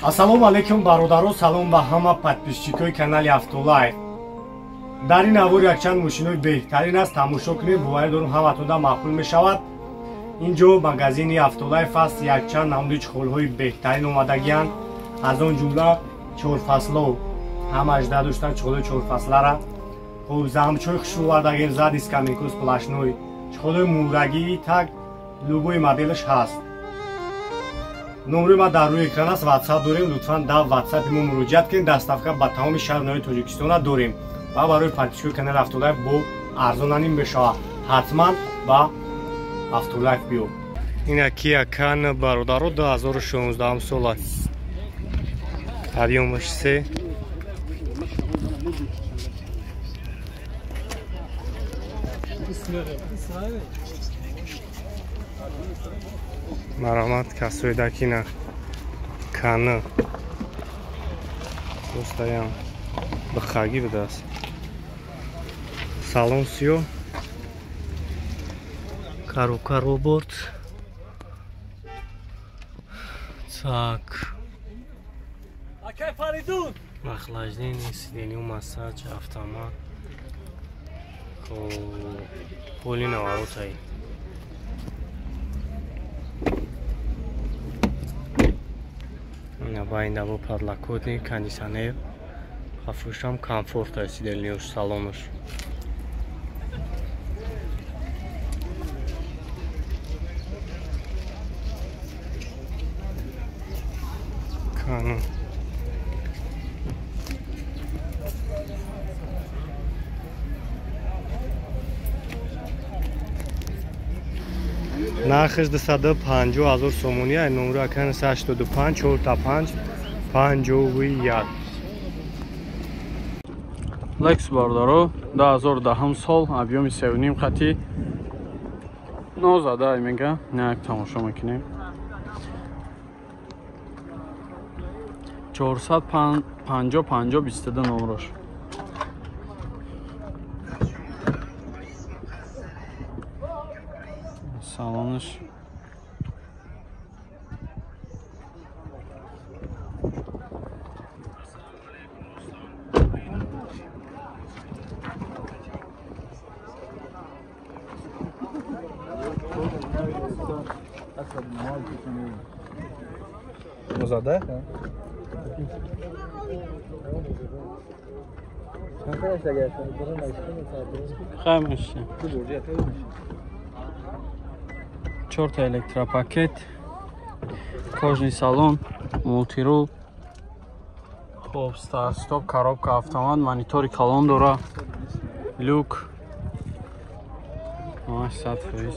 Ассалому алайкум бародаро, салом ба ҳама подписчикои канали Автолайф. Дар ин навор якчанд мошинои беҳтарин аст, тамошо кунед, боварӣ дорум ҳаматонда маъқул мешавад. Инҷо магазини Автолайф аст, якчанд намуди чиқолҳои беҳтарин омадагианд, аз он ҷумла чорфасло ҳамаш доштан чиқолҳои чорфаслара. Хуб, замчои хушрӯ овардагем, задний скамейку сплошной, чиқолҳои мурагӣ так любой моделаш ҳаст. Номери ма дар рӯи экран аст, WhatsApp дорем, лутфан дар WhatsApp мо муроҷиат кунед. Доставка ба тамоми шаҳр ноҳияи Тоҷикистона дорем ва барои подписчикои канали Автолайф бо арзонаним мешавад. Ҳатман ба Автолайф биё. Ина Kia K9 бародаро 2016 сола. Объёмаш 3. Марамат касоида кина К9 дӯстаям бихагӣ будааст. Салон сиё, коробка робот. Так. Охлаждение, сиденье, массаж, автомат. Поли наворотай. Байндаво подлокотник, кондиционер, хафушам комфорт аст сидельниёш, салонаш. Кану. Нархаш 250 ҳазор сомонӣ, номери акан 85 45 51. Лекс бародаро 2010 сол, объёми 3.5 хати нозада мега, як тамошо мекунем. 450 50 22 номрош. Салонаш Мозада? Хаймаш. Чорта электропакет, кожный салон, мултирул. Хоб, старт-стоп, коробка, автомат, монитори калон дора, люк. 100%.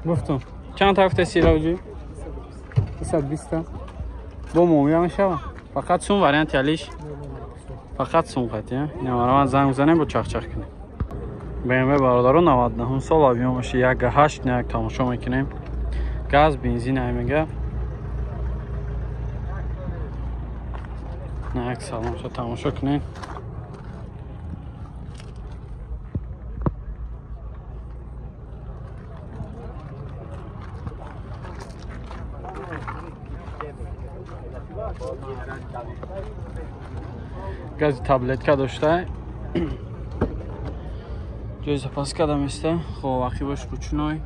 Гуфтум, чанд ҳафта сиравҷи? 120. Бо муомила мешава? Фақат сум варианти алиш? Фақат сум қати, ина занг бизанем, бо чахчах кунем. BMW бародаро 99 сол, объёмаш 1.8, як тамошо мекунем. Газ, бензин аймега. Як салонша тамошо кунем. Гази таблетка дошта. Ҷои запас кардам иста. Хоб, ақибаш ручной.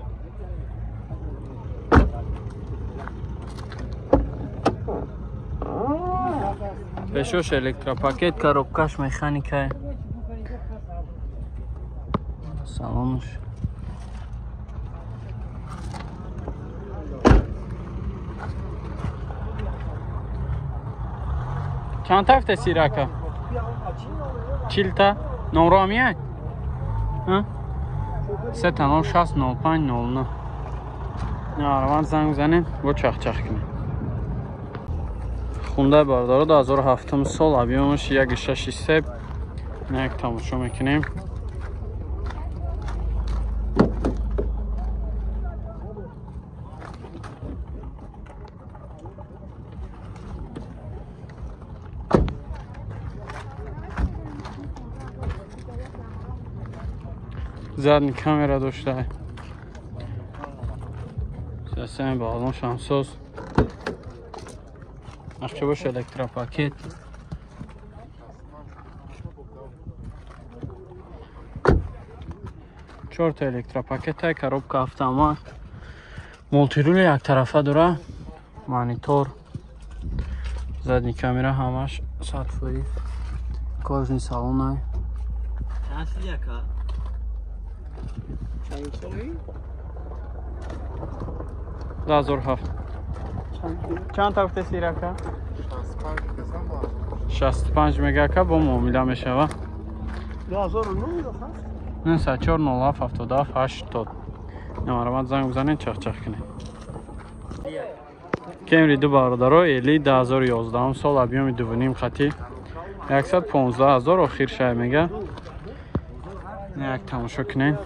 Пешош электропакет, коробкаш механика. Салонаш. Чанд тафта сирака? 40 та? Номро ҳам 3 06 05 09. Араван занг занем, бо чахчах кунем. Хундай бародаро 2007 сол, объёмаш 1.6, як тамошо мекунем. Задний камера дошта. Системи балон шамсоз. Ақибош электропакет. Чорта электропакет, коробка автомат. Мултирули яктарафа дора. Монитор. Задний камера ҳамаш 100%. Кожный салон. Чанд 2007. Чанд та гуфте сирака? 65 мегака бо муомила мешава. 2009 904 07 77 80. Намарамат занг бизанед, чахчах кунед. Кемри ду бародаро эли 2011 сол объёми 2.5 хати 115 000 охир шай мега. Як тамошо кунед.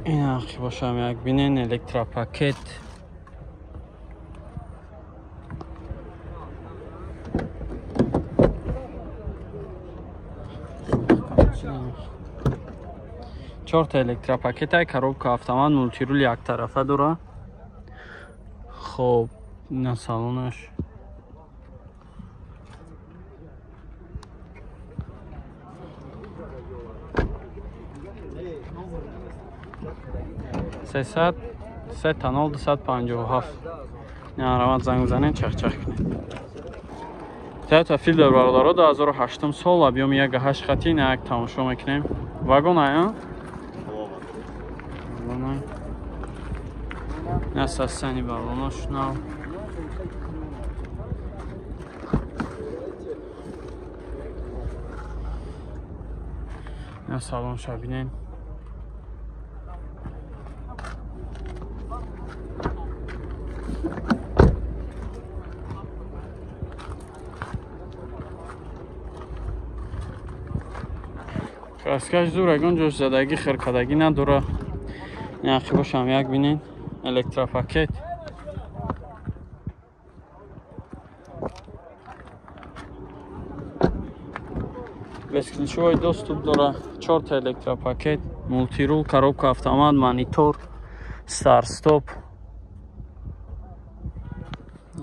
Ин ақи бошам як бинен электропакет. Чорта электропакет, коробка автомат, мултирул яктарафа дора. Хоб, ина салонаш. Сесад, 3 0 257. Раванд занг бизанед, чахчах кунед. Toyota Fielder бародаро 2008 сол объёми 1.8 хати на як тамошо мекунем. Вагон ая? Вагон. На сасани балонош нав. На салон шабинем. Краскаш зур, ягон ҷош задагӣ, хиркадагӣ надора. Яқи бошам як бинен. Электропакет. Бесключевой доступ дора. Чорта электропакет, мултирул, коробка автомат, монитор, старт-стоп.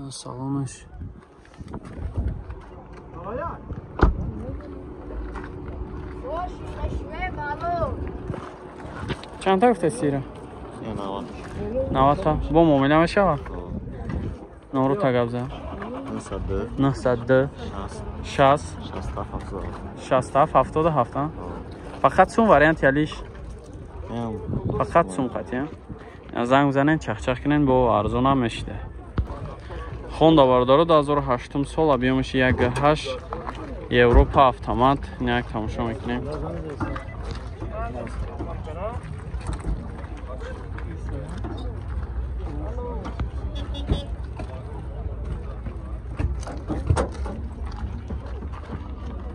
Салонаш. Чанд та гуфте сира? 90 та. Бо муомила мешава? Номро та гап зад. 902 60 67 77. Фақат сум вариант ялиш? Фақат сум қати. Занг бизанед, чахчах кунед, бо арзонам мешида. Honda бародаро 2008 сол объёмиш 1.8 Европа автомат. Як тамошо мекунем.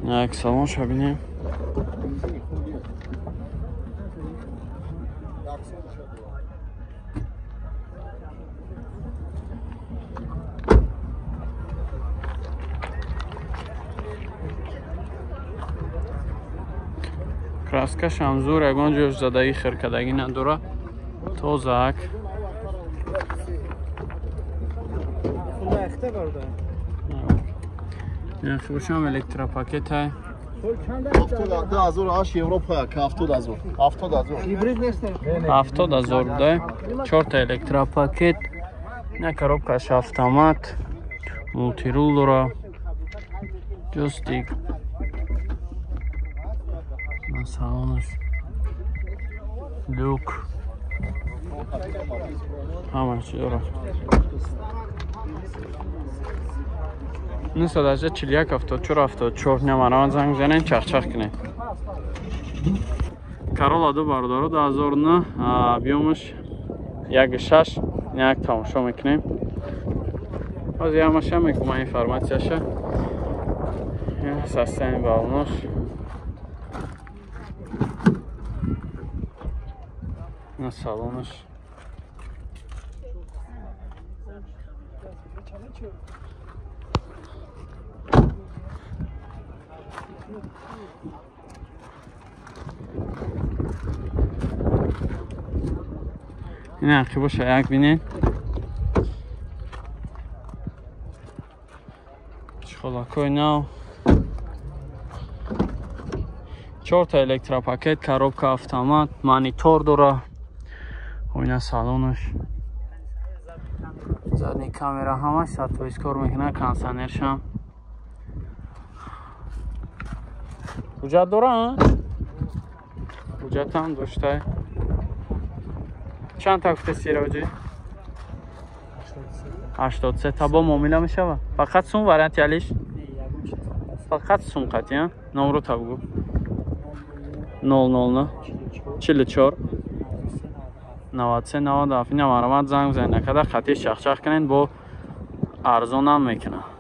Як салон шабинем. Краскаш ҳам зур, ягон ҷош задагӣ, хиркадагӣ надора. Тозак. Бошам электропакет. 2008 Европа, 70000. 70000. Гибрид нест. 70000 да. Чорта электропакет. На коробкаш автомат. Мултирул дора. Джойстик. Салонаш. Люк. Ҳама чиз дора. 941 74 74 намараванд занг бизанед, чахчах кунед. Corolla 2 бародаро 2009 объёмаш 1.6 як тамошо мекунем. Ҳозир ҳамаша мекунам информатсияша. Састани балонош. На салонаш. Ин ақибоша як бинед. Чхолакои нав. 4 электропакет, коробка автомат, монитор дора. Ина салонаш. Задний камера ҳамаш 100% кор мекунад, кондиционершам. Ҳуҷҷат дора? Ҳуҷҷатам доштай. Чанд та гуфте Сироҷи? 83 та бо муомила мешава. Фақат сум варианти алиш? Фақат сум қатъи, номро та бугу. 000 44 93 97. Ина маромад занг бизанед, накарда қатъи чахчах кунед, бо арзонам мекунад.